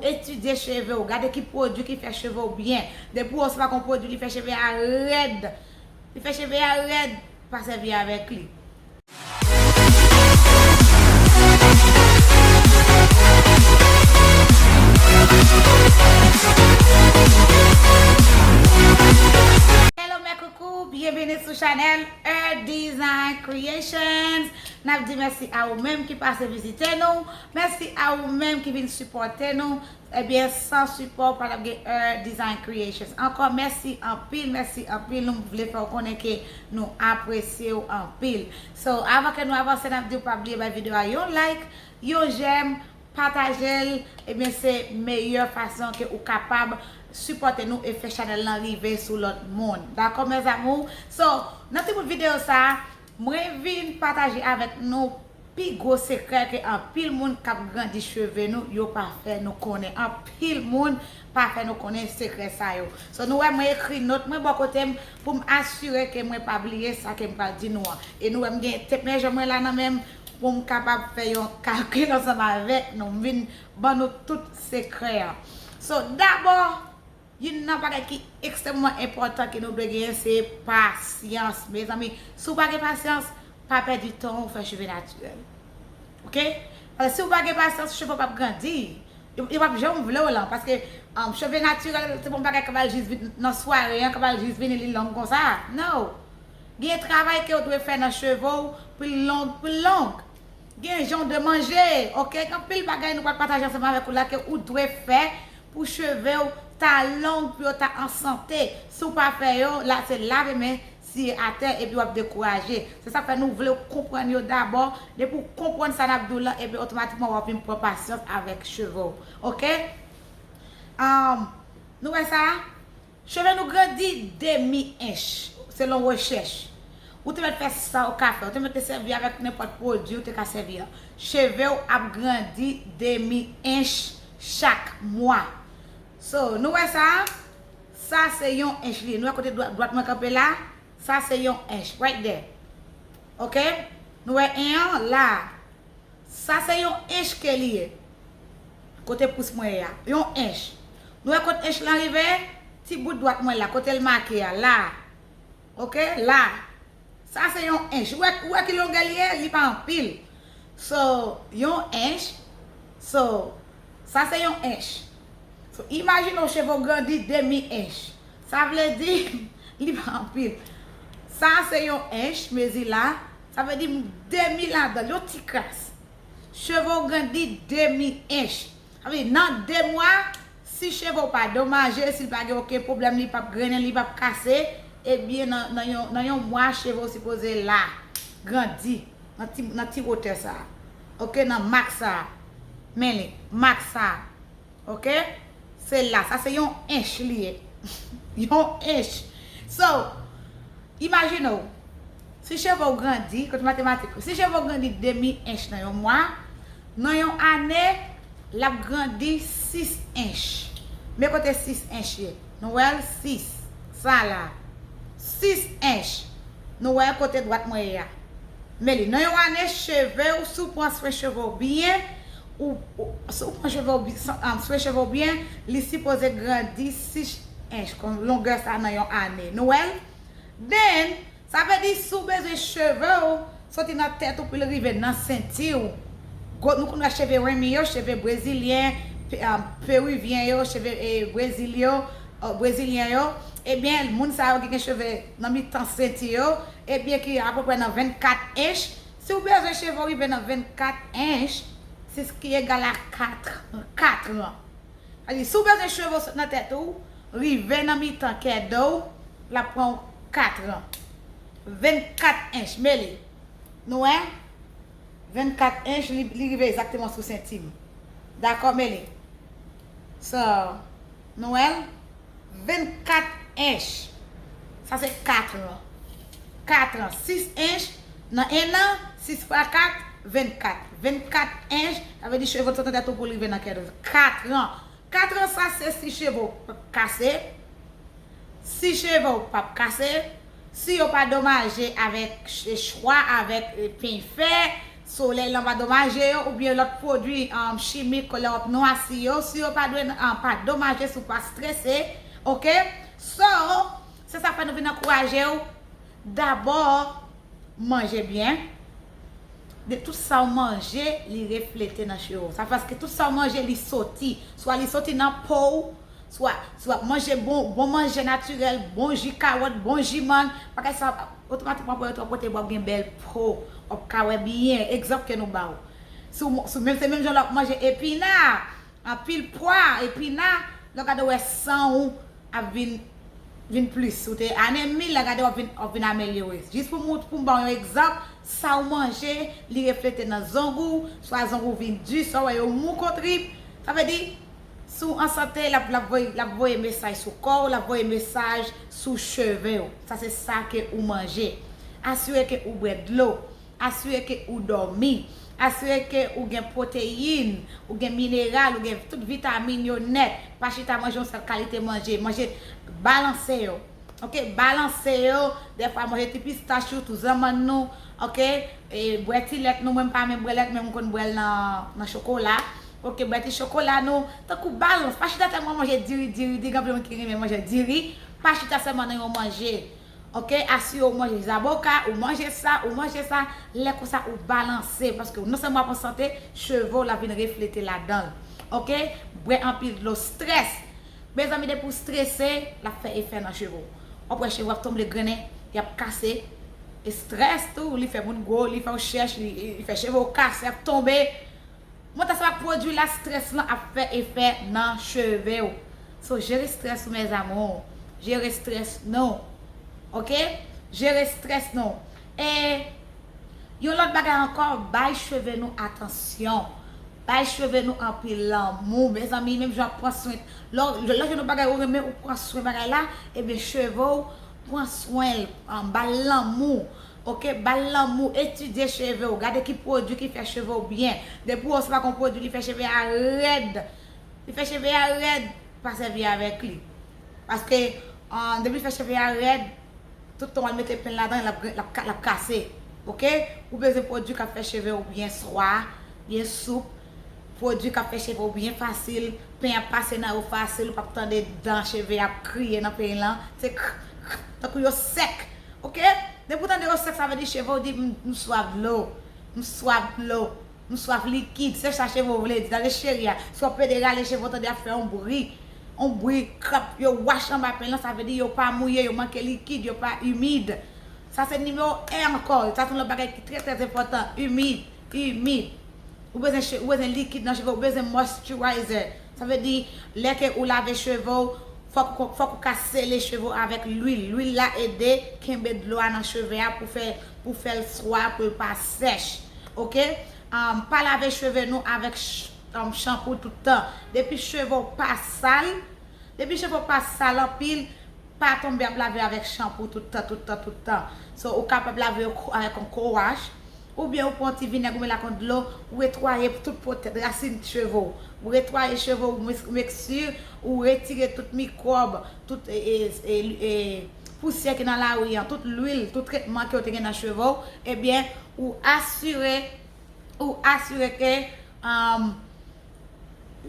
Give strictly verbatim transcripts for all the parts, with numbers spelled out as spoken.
Etidye cheve w, gade ki pwodui ki fè cheve w byen. Depi w wè se pa yon pwodui li fè cheve a rèd, li fè cheve a rèd, pa sèvi avèk li. Hello mes coucou, byenveni sou chanèl Her Design Creations. N ap di mèsi a ou menm ki pase vizite nou. Mèsi a ou menm ki vin sipòte nou. Ebyen, san sipò w pa t ap gen Her Design Creations. Ankò mèsi anpil, mèsi anpil. Nou vle fè w konnen ke nou apresye w anpil. So, avan ke nou avanse, n ap di w pa bliye bay videyo a yon like, yon j'aime, pataje l. Ebyen, se meyè fason ke ou kapab sipòte nou e fè chanèl lan rive sou lòt moun. Dakò, mes amours? So, nan ti bout videyo sa a, mwen vin pataje avèk nou pi gwo sekrè ke anpil moun k ap grandi cheve nou, yo pa fè nou konnen. Anpil moun pa fè nou konnen sekrè sa yo. So, nou wè mwen ekri nòt mwen bò kote m pou m asire ke mwen pa bliye sa ke m pral di nou an. E nou wè m gen tep men jan mwen la nan men m pou m kapab fè yon kalkil ansanm avèk nou. M vin ban nou tout sekrè an. So, dabò, youn nan bagay ki ekstrèmman enpòtan ke nou dwe genyen, se pasyans. Mezanmi, si w pa gen pasyans, pa pèdi tan w fè cheve natirèl. Oke? Paske si w pa gen pasyans, cheve w p ap grandi. Yo, yo p ap janm vle w lan. Paske, um, cheve natirèl, se pa yon bagay k ap al jis vin nan sware an, k ap al jis vini, li long konsa. No! Gen travay ke w dwe fè nan cheve w pou l long, pou l long. Gen jan w dwe manje, oke? Gen anpil bagay nou pral pataje ansanm avèk ou la ke ou dwe fè pou cheve w ta long, pou yo ta an sante. Si w pa fè yo, la se lave men, siye atè, epi w ap dekouraje. Se sa k fè nou vle w konprann yo dabò. Depi w konprann sa n ap di w lan, epi otomatikman w ap vin pran pasyans avèk cheve w. Oke? Um, nou wè sa? Cheve nou grandi demi ench, selon rechèch. Ou te mèt fè sa w ka fè, ou te mèt te sèvi avèk nenpòt pwodui ou te ka sèvi a. Cheve w ap grandi demi ench chak mwa. So, nou wè sa? Sa se yon ench li ye. Nou wè kote dwa-, dwat mwen kanpe la? Sa se yon ench, right there. Oke? Nou wè en an la. Sa se yon ench ke li ye. Kote pous mwen ye a. Yon ench. Nou wè kot ench lan rive? Ti bout dwat mwen la. Kote l make a. La. Oke? La. Sa se yon ench. Ou wè, ou wè ki longè li ye? Li pa anpil. So, yon ench. So, sa se yon ench. So, imajine w cheve w grandi demi ench. Sa vle di, li pa anpil. Sa se yon ench, mezi la. Sa vle di demi ladan l, yon ti kras. Cheve w grandi demi ench. Sa vle di, nan de mwa, si cheve w pa domaje, si l pa gen okenn pwoblèm, li p ap grennen, li p ap kase, ebyen, nan, nan yon, nan yon mwa, cheve w sipoze la, grandi, nan ti, nan ti wotè sa a. Oke, nan mak sa a. Men li, mak sa a. Oke? Se la. Sa se yon ench li ye. Yon ench. So, imajine w, si cheve w grandi, kote matematik, si cheve w grandi demi ench nan yon mwa, nan yon ane, l ap grandi sis ench. Men kote sis ench ye. Nou wè l? Sis. Sa la. Sis ench. Nou wè kote dwat mwen ye a. Men li, nan yon ane, cheve w, si w pran swen cheve w byen, ou, ou, si w pran cheve w bi-, san-, um, swen cheve w byen, li sipoze grandi sis ench, kon longè sa nan yon ane. Nou wè l? Then, sa vle di si w bezwen cheve w soti nan tèt ou pou l rive nan senti w. Gwo, nou konn wè cheve Remy yo, cheve brezilyen, pe-, um, perivyen yo, cheve, eh, Brezil yo, oh, brezilyen yo. Ebyen, moun sa yo ki gen cheve nan mitan senti yo, ebyen ki apeprè nan vennkat ench. Si w bezwen cheve w rive nan vennkat ench, se ki egal a kat, kat an. Sa di, si w bezwen cheve w sot nan tèt ou, rive nan mitan kè do w, l ap pran w kat an. Vennkat ench, men li. Nou wè? Vennkat ench, li, li rive egzakteman sou senti m. Dakò, men li. So, nou wè l? Vennkat ench. Sa se kat an. Kat an. Sis ench nan en an, sis fwa kat, vennkat. Vennkat ench, sa vle di cheve w sot nan tèt ou pou l rive nan kè do w. Kat an. Kat an sa se si cheve w p ap kase. Si cheve w p ap kase, si yo pa domaje avèk ch-, chwa, avèk, eh, peny fè, solèy lan pa domaje yo, oubyen lòt pwodui um, chimik lè w ap nwasi yo, si yo pa dwe um, pa domaje, si w pa strese, oke? So, se sa fè nou vin ankouraje w, dabò, manje byen. De tout sa w manje, li reflete nan cheve w. Sa paske tout sa w manje, li soti. Swa li soti nan po w, swa, swa manje bon, bon manje natirèl, bon ji kawòt, bon ji mann. Bagay sa, otomatikman, pou yo pote w ap gen bèl po. W ap ka wè byen. Egzanp ke nou ba w. Si w, si w, menm, se menm jan lè w ap manje epina, anpil pwa, epina, lè w gade w wè san w ap vin vin plis. Ou te anemi, lè gade w ap vin, w ap vin amelyore. Jis pou m, pou m ba w yon egzanp, sa w manje, li reflete nan zong ou, swa zong ou vin di, sa w wè yo mou kontrip. Sa vle di, si w an sante, l ap, l ap voye, l ap voye mesaj sou kò w, l ap voye mesaj sou cheve w. Sa se sa ke ou manje. Asire ke ou bwè dlo. Asire ke ou dòmi. Asire ke ou gen pwoteyin, ou gen mineral, ou gen tout vitamin yo nèt. Pa chita manje yon sèl kalite manje. Manje, balanse yo. Oke, balanse yo. Dèfwa manje ti pistach ou, tou zanmann nou. Oke, e, bwè ti lèt nou. Mwen m pa renmen bwè lèt, men m konn bwè l nan, nan chokola. Oke, bwè ti chokola nou. Tankou balans. Pa chita tèlman manje diri, diri, diri. Gen anpil moun ki renmen manje diri. Pa chita sèlman nan yon manje. Oke, asire w manje zaboka, ou manje sa, ou manje sa. Lè konsa, ou balanse, paske non sèlman w ap an sante, cheve w la vin reflete ladan l. Oke, bwè anpil dlo. Strès. Mezanmi, depi w strese, l ap fè efè nan cheve w. W ap wè cheve w ap tonbe grennen, y ap kase. E strès tou, li fè moun gwo, li fè w chèch, li, li fè cheve w kase, y ap tonbe. Mwen ta sa ak pwodui la, strès lan ap fè efè nan cheve w. So, jere strès ou, mes amours. Jere strès nou. Oke? Jere strès nou. E yon lòt bagay ankò, bay cheve nou atansyon. Bay cheve nou anpil lanmou. Mezanmi, menm jan w ap pran swen. Lè, lè, lè w jwenn yon bagay ou renmen, ou pran swen bagay la, ebyen, cheve w, pran swen l, um, ba l lanmou. Oke, ba l lanmou, etidye cheve w, gade ki pwodui ki fè cheve w byen. Depi w wè se pa yon pwodui ki fè cheve a rèd, li fè cheve a rèd, pa sèvi avèk li. Paske, ah, depi l fè cheve a rèd, tout tan w al mete pen ladan, l ap, l ap, l ap kase. Oke? Ou bezwen pwodui k ap fè cheve w byen swa, byen soup, pwodui k ap fè cheve w byen fasil, pen ap pase nan yo fasil, ou p ap tande dan cheve ap kriye nan pen lan, se kr, kr, tankou yo sèk. Oke? Depi w tande yo sèk, sa vle di cheve w di, "M, m swaf dlo. M swaf dlo. M swaf likid." Se sa cheve w vle di. Tande cheri a. Si w ap pede rale cheve w, tande ap fè yon bri. Yon bri krap. Yo wach anba pen lan, sa vle di yo pa mouye, yo manke likid, yo pa imid. Sa se nimewo en ankò. Sa se yon lòt bagay ki trè, trè enpòtan. Imid. Imid. Ou bezwen che-, ou bezwen likid nan cheve, ou bezwen moisturizer. Sa vle di, lè ke ou lave cheve w, fòk, fòk ou ka sele cheve w avèk lwil. Lwil la ede kenbe dlo a nan cheve a pou fè, pou fè l swa, pou l pa sèch. Oke? Um, pa lave cheve nou avèk ch-, um, chanpou tout tan. Depi cheve w pa sal, depi cheve w pa sal anpil, pa tonbe ap lave avèk chanpou tout tan, tout tan, tout tan. So, ou kapab lave yo ko-, avèk yon co-wash. Oubyen ou pran ti vinèg ou mele ak yon dlo, ou netwaye tout potèt, rasin cheve w. Ou netwaye cheve w, make, make sure ou retire tout mikwòb, tout, e, e, e, e, pousyè ki nan lari an, tout lwil, tout tretman ke w te gen nan cheve w, ebyen, ou asire, ou asire ke, um,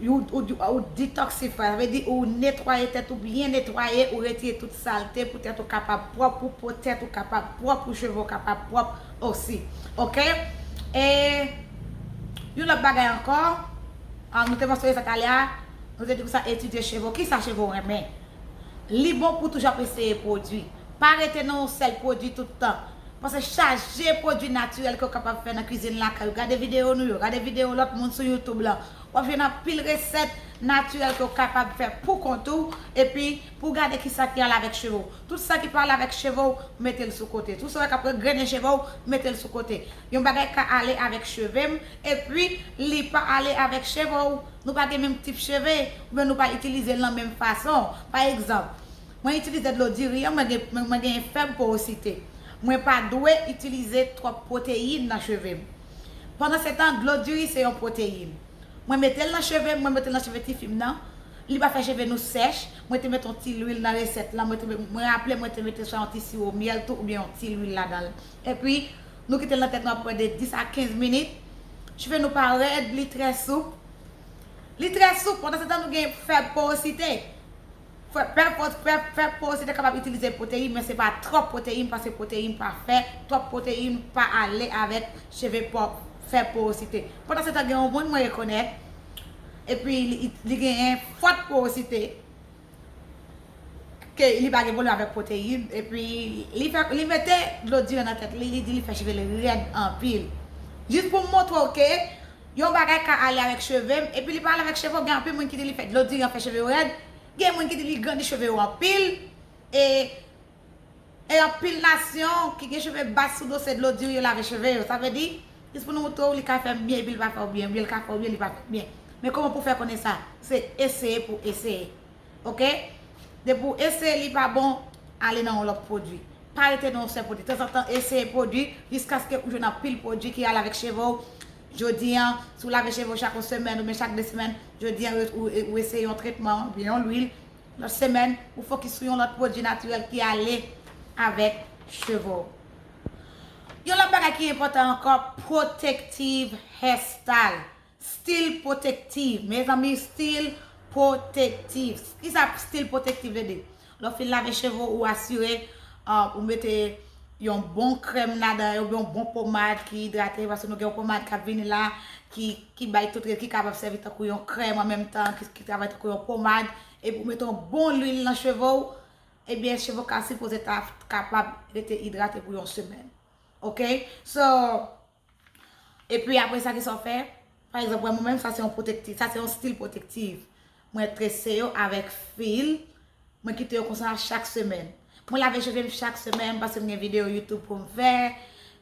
ou, ou, ou detoxify, sa vle di ou netwaye tèt ou, byen netwaye, ou retire tout salte pou tèt ou kapab pwòp, pou po tèt ou kapab pwòp, pou cheve w kapab pwòp osi. Oke? E yon lòt bagay ankò, ah, nou te mansyone sa talè a, nou te di konsa etidye cheve w. Kisa cheve w renmen? Li bon pou toujou ap eseye pwodui. Pa rete nan yon sèl pwodui tout tan. Panse chaje pwodui natirèl ke w kapab fè nan kwizin lakay ou. Gade videyo nou yo, gade videyo lòt moun sou YouTube lan. W ap jwenn anpil resèt natirèl ke w kapab fè pou kont ou, epi pou w gade kisa ki ale avèk cheve w. Tout sa ki pa ale avèk cheve w, mete l sou kote. Tout sa w wè k ap grennen cheve w, mete l sou kote. Yon bagay ka ale avèk cheve m, epi li pa ale avèk cheve w. Nou pa gen menm tip cheve, oubyen nou pa itilize l nan menm fason. Pa egzanp, mwen itilize dlo diri an, mwen gen, mwen, mwen gen fèb powosite. Mwen pa dwe itilize twòp pwoteyin nan cheve m. Pandansetan, dlo diri se yon pwoteyin. Mwen mete l nan cheve m, mwen mete l nan cheve tifi m nan. Li pa fè cheve nou sèch. Mwen te mete yon ti lwil nan resèt lan. Mwen te, mwen raple mwen te mete swa yon ti siwo myèl tou oubyen yon ti lwil ladan l. Epi, Nou kite l nan tèt nou apre de dis a kenz minit. Cheve nou pa rèd, li trè soup. Li trè soup, pandan se tan nou gen fèb porosite. Fè, fè, fè, fè porosite kapab itilize pwoteyin, men se pa twòp pwoteyin, paske pwoteyin pa fè, twòp pwoteyin pa ale avèk cheve pòp, fè porosite. Pandan se tan gen yon moun mwen rekonèt, epi li, li genyen fòt porosite, ke li pa gen pwoblèm avèk pwoteyin, epi li fè, li mete dlo diri nan tèt li, li di li fè cheve l rèd anpil. Jis pou m montre w ke yon bagay ka ale avèk cheve m, epi li pa ale avèk cheve w, gen anpil moun ki di li fè dlo diri an fè cheve yo rèd, gen moun ki di li grandi cheve yo anpil, e, e anpil nasyon ki gen cheve bas sou do se dlo diri yo lave cheve yo. Sa vle di, jis pou nou montre w, li ka fè byen, epi li pa fè w byen, oubyen li ka fè w byen, li pa fè w byen. Men kòman pou fè konnen sa? Se eseye pou eseye. Oke? Depi w eseye li pa bon, ale nan yon lòt pwodui. Pa rete nan yon sèl pwodui. Tanzantan, eseye pwodui jiskaske ou jwenn anpil pwodui ki ale avèk cheve w. Jodi an, si w lave cheve w chak yon semèn oubyen chak de semèn, jodi an, ou, ou, ou eseye yon tretman oubyen yon lwil. Lòt semèn, ou fokis sou yon lòt pwodui natirèl ki ale avèk cheve w. Yon lòt bagay ki enpòtan ankò, protective hairstyle. Stil pwotektif. Mezanmi, stil pwotektif. Kisa stil pwotektif vle di? Lè w fin lave cheve w, ou asire, ah, ou mete yon bon krèm ladan, yon bon pomad ki idrate, paske nou gen yon pomad k ap vini la, ki, ki bay tout, ki kapab sèvi tankou yon krèm an menm tan, ki, ki travay tankou yon pomad, epi ou mete yon bon lwil nan cheve w, ebyen, cheve w ka sipoze ta kapab rete idrate pou yon semèn. Oke? So, epi apre sa, kisa w fè? Pa egzanp, mwen menm, sa se yon pwotektif, sa se yon stil pwotektif. Mwen trese yo avèk fil, mwen kite yo konsa chak semèn. Mwen lave cheve m chak semèn paske m gen videyo YouTube pou m fè.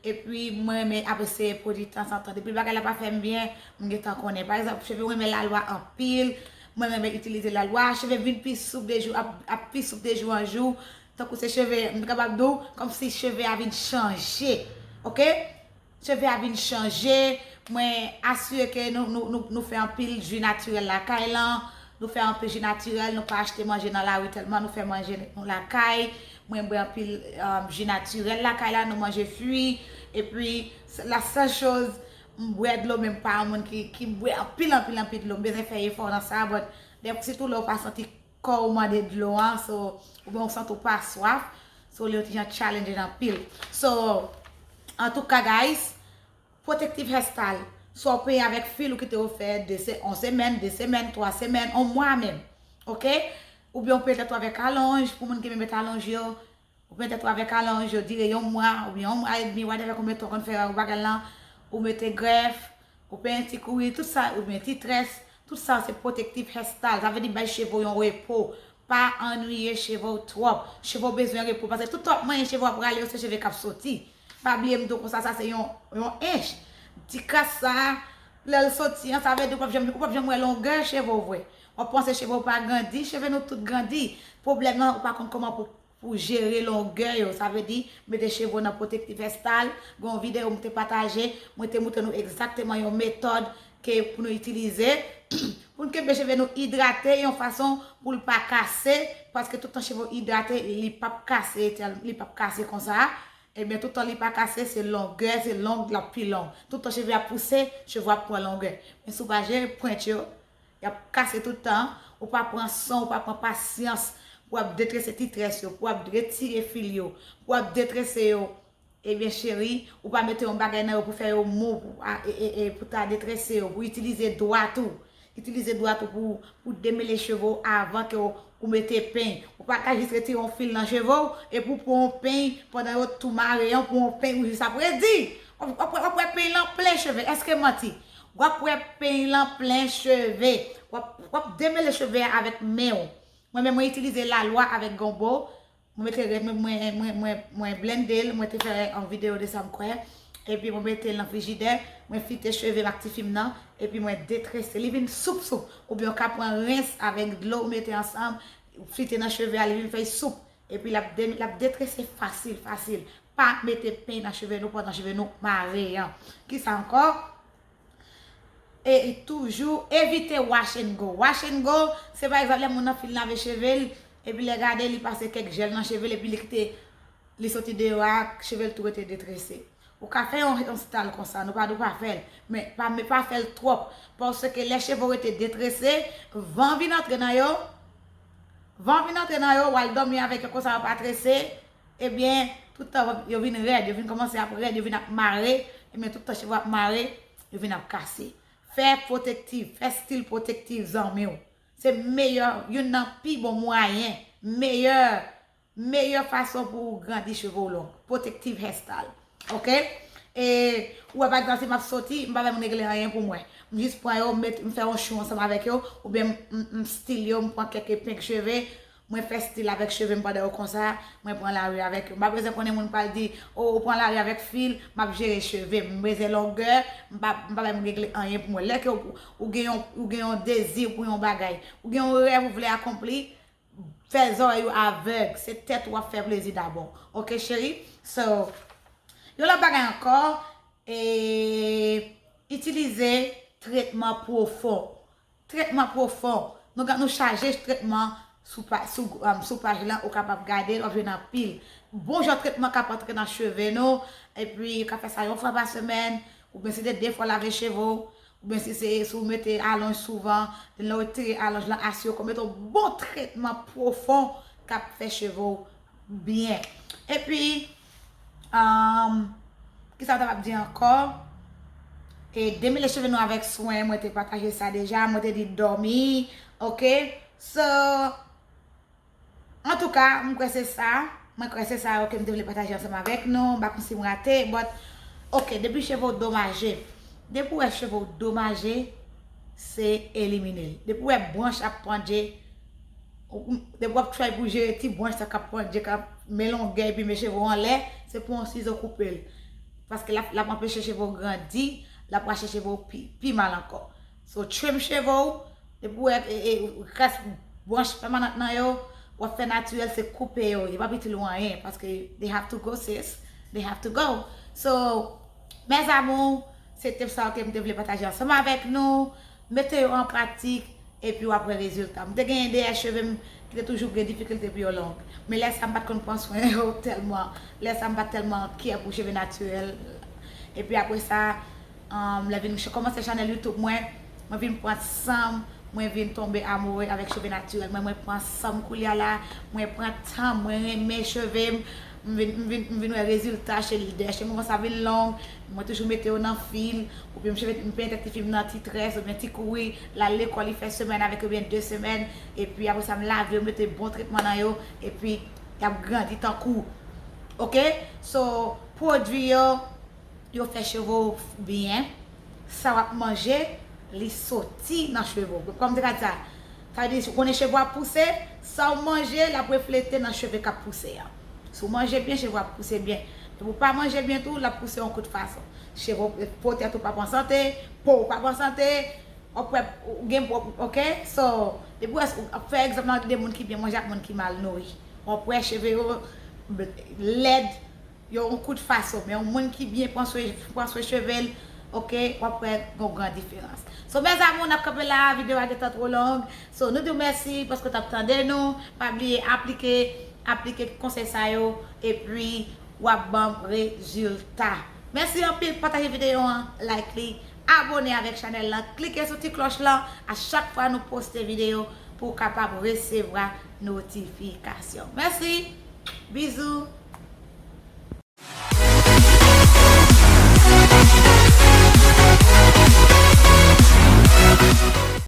Epi mwen renmen ap eseye pwodui tanzantan. Depi bagay la pa fè m byen, m gentan konnen. Pa egzanp, cheve m renmen lalwa anpil. Mwen renmen itilize lalwa. Cheve vin pi soup de jou, ap, ap pi soup de jou an jou. Tankou se cheve, m kapab di w, kòmsi cheve a vin chanje. Oke? Cheve a vin chanje. Mwen asire ke nou, nou, nou, nou fè anpil ji natirèl lakay lan. Nou fè anpil ji natirèl, nou pa achte manje nan lari tèlman, nou fè manje nou lakay. Mwen bwè anpil, um, ji natirèl lakay la, nou manje fwi. Epi, la sèl choz, m bwè dlo, men m pa yon moun ki, ki bwè anpil, anpil, anpil dlo. M bezwen fè efò nan sa, but, sitou lè w pa santi kò w mande dlo an, so, oubyen w santi w pa swaf, so, li yon ti jan challenging anpil. So, antouka, guys, protective hairstyle, swa w penyen avèk fil ou kite yo fè de se-, yon semèn, de semèn, twa semèn, yon mwa menm, oke? Oubyen w penyen tèt ou avèk alonj, pou moun ki renmen met alonj yo, ou penyen tèt ou avèk alonj yo, dire yon mwa, oubyen yon mwa edmi, whatever, konbyen tan w konn fè bagay lan, ou mete grèf, ou penyen ti kouri, tout sa, oubyen ti très, tout sa se protective hairstyle. Sa vle di bay cheve w yon repo. Pa annuiye cheve w twòp. Cheve w bezwen repo. Paske tout tan w ap manyen cheve w ap rale yo, se cheve k ap soti. Pa bliye m di w konsa, sa se yon, yon ench. Ti kras sa, lè l soti an, sa vle di ou p ap janm, ou p ap janm wè longè cheve w vre. W ap panse cheve w pa grandi, cheve nou tout grandi. Pwoblèm nan, ou pa konn kòman pou pou jere longè yo. Sa vle di, mete cheve w nan protective hairstyle. Gen yon videyo m te pataje, mwen te montre nou egzakteman yon metòd ke pou nou itilize pou n kenbe cheve nou idrate yon fason pou l pa kase, paske tout tan cheve w idrate, li p ap kase, li p ap kase konsa. Ebyen, tout tan li pa kase, se longè, se long, l ap pi long. Tout tan cheve ap pouse, cheve w ap pran longè. Men si w pa jere pwent yo, y ap kase tout tan, ou pa pran swen, ou pa pran pasyans pou w ap detrese ti très yo, pou w ap retire fil yo, pou w ap detrese yo. Ebyen, cheri, ou pa mete yon bagay nan yo pou fè yo mou, pou, a, e, e, e, pou ta detrese yo, pou itilize dwat ou. Itilize dwat ou pou, pou demele cheve w avan ke w, ou mete peny. Ou pa ka jis retire yon fil nan cheve w, epi w pran yon peny pandan yo tou mare an, pran yon peny ou jis ap redi. W ap, w ap, w ap wè peny lan plen cheve. Èske m manti? W ap wè peny lan plen cheve. W ap, w ap demele cheve a avèk men w. Mwen menm, mwen itilize lalwa avèk gonbo. Mwen mete, mwen, mwen, mwen, mwen, mwen blende l. Mwen te fè yon videyo de sa, m kwè. Epi mwen mete l nan frijidè. Mwen fite cheve m ak tifi m nan. Epi mwen detrese. Li vin soup soup. Oubyen w ka pran rens avèk dlo, ou mete ansanm. Ou fite nan cheve a, li vin fèy soup. Epi l ap de-, l ap detrese fasil, fasil. Pa mete peny nan cheve nou pandan cheve nou mare an. Kisa ankò? E, e toujou evite wash and go. Wash and go, se pa egzanp lè moun nan fin lave cheve l, epi lè gade li pase kèk jèl nan cheve l, epi li kite li soti deyò a, cheve l tou rete detrese. Ou ka fè yon, yon style konsa, nou pa, nou pa fè l. Men pa, men pa fè l twòp. Paske lè cheve w rete detrese, van vin antre nan yo. Van vin antre nan yo, w al dòmi avèk yo konsa, yo pa trese. Ebyen, tout tan yo vin rèd, yo vin kòmanse ap rèd, yo vin ap mare. Ebyen, tout tan cheve w ap mare, yo vin ap kase. Fè pwotektiv, fè stil pwotektiv zanmi w. Se meyè, youn nan pi bon mwayen, meyè, meyè fason pou ou grandi cheve w long. Protective hairstyle. Ok? E, ou wè, pa egzanp, si m ap soti, m pa fè moun regle anyen pou mwen. M jis pran yo, m met, m fè yon chou ansanm avèk yo, oubyen m, m, m stil yo, m pran kèk epeng cheve, mwen fè stil avèk cheve m pandan yo konsa, mwen pran lari avèk yo. M pa bezwen konnen moun pral di, o, ou pran lari avèk fil, m ap jere cheve m, m bezwen longè, m pa, m pa fè moun regle anyen pou mwen. Lè ke ou, ou gen yon, ou gen yon dezi pou yon bagay, ou gen yon rèv ou vle akonpli, fè zòrèy ou avèg, se tèt ou w ap fè plezi dabò. Ok, cheri? So, yon lòt bagay ankò, e, itilize tretman pwofon. Tretman pwofon. Nou, nou chaje tretman sou, pa, sou, um, sou paj lan, ou kapab gade l, w ap jwenn anpil. Bon jan tretman k ap antre nan cheve nou, epi ou ka fè sa yon fwa pa semèn, oubyen si se de fwa lave cheve w, oubyen si se, si w mete alonj souvan, lè w retire alonj lan, asire w mete yon bon tretman pwofon k ap fè cheve w byen. Epi, um, kisa m ta ap di ankò? E demele cheve nou avèk swen, mwen te pataje sa deja, mwen te di dòmi, ok? So, antouka, m kwè se sa, mwen kwè se sa, ok, m te vle pataje ansanm avèk nou, m pa konn si m rate, but, ok, depi cheve w domaje, depi w wè cheve w domaje, se elimine l. Depi w wè branch ap pandje, ou, depi w ap try pou jere ti branch sa k ap pandje, k ap men longè, epi men cheve w anlè, se pran yon sizo koupe l. Paske l ap, l ap anpeche cheve w grandi, l ap rache cheve w pi, pi mal ankò. So, trim cheve w, depi w wè, e, e, rès branch pèmanant nan yo, w ap fè natirèl, se koupe yo. Yo p ap itil ou anyen, paske they have to go, sis. They have to go. So, mes amours, se tip sa yo ke m te vle pataje ansanm avèk nou. Mete yo an pratik, epi w ap wè rezilta. M te genyen de cheve m ki te toujou gen difikilte pou yo long. Men lè sa, m pa t konn pran swen yo tèlman. Lè sa, m pa t tèlman care pou cheve natirèl. Epi apre sa, um, lè vin ch-, kòmanse chanèl YouTube mwen, mwen vin pran san m, mwen vin tonbe amoure avèk cheve natirèl mwen, mwen pran san m koulye a la, mwen pran tan m, mwen renmen cheve m, m vin, m vin, m vin wè rezilta cheve, lè cheve m kòmanse ap vin long, mwen toujou mete yo nan fil, oubyen m cheve, m penyen tèt tifi m nan ti très, oubyen ti kouri, l al lekòl, li fè semèn avèk yo, oubyen de semèn, epi apre sa m lave yo, m mete bon tretman nan yo, epi y ap grandi tankou, ok? So, pwodui yo, yo fè cheve w byen. Sa w ap manje, li soti nan cheve w. Kòm m te ka di sa, sa vle di, si w konnen cheve w ap pouse, sa w manje, l ap reflete nan cheve k ap pouse an. Si w manje byen, cheve w ap pouse byen. Depi w pa manje byen tou, l ap pouse yon kout fason. Cheve w, po tèt ou p ap an sante, po w p ap an sante, w ap wè, w gen, ok? So, depi w wè, fè egzanp nan de moun ki byen manje ak moun ki mal nouri. W ap wè cheve yo lèd, yo yon kout fason, men yon moun ki byen pran swen, pran swen cheve l, ok, w ap wè yon gran diferans. So, mes amours, n ap kanpe la, videyo a gentan twò long. So, nou di w mèsi paske w t ap tande nou. Pa bliye aplike, aplike konsèy sa yo, epi w ap ban m rezilta. Mèsi anpil, pataje videyo an, like li, abone avèk chanèl lan, klike sou ti klòch lan, a chak fwa nou poste videyo pou w kapab resevwa notifikasyon. Mèsi, bizou.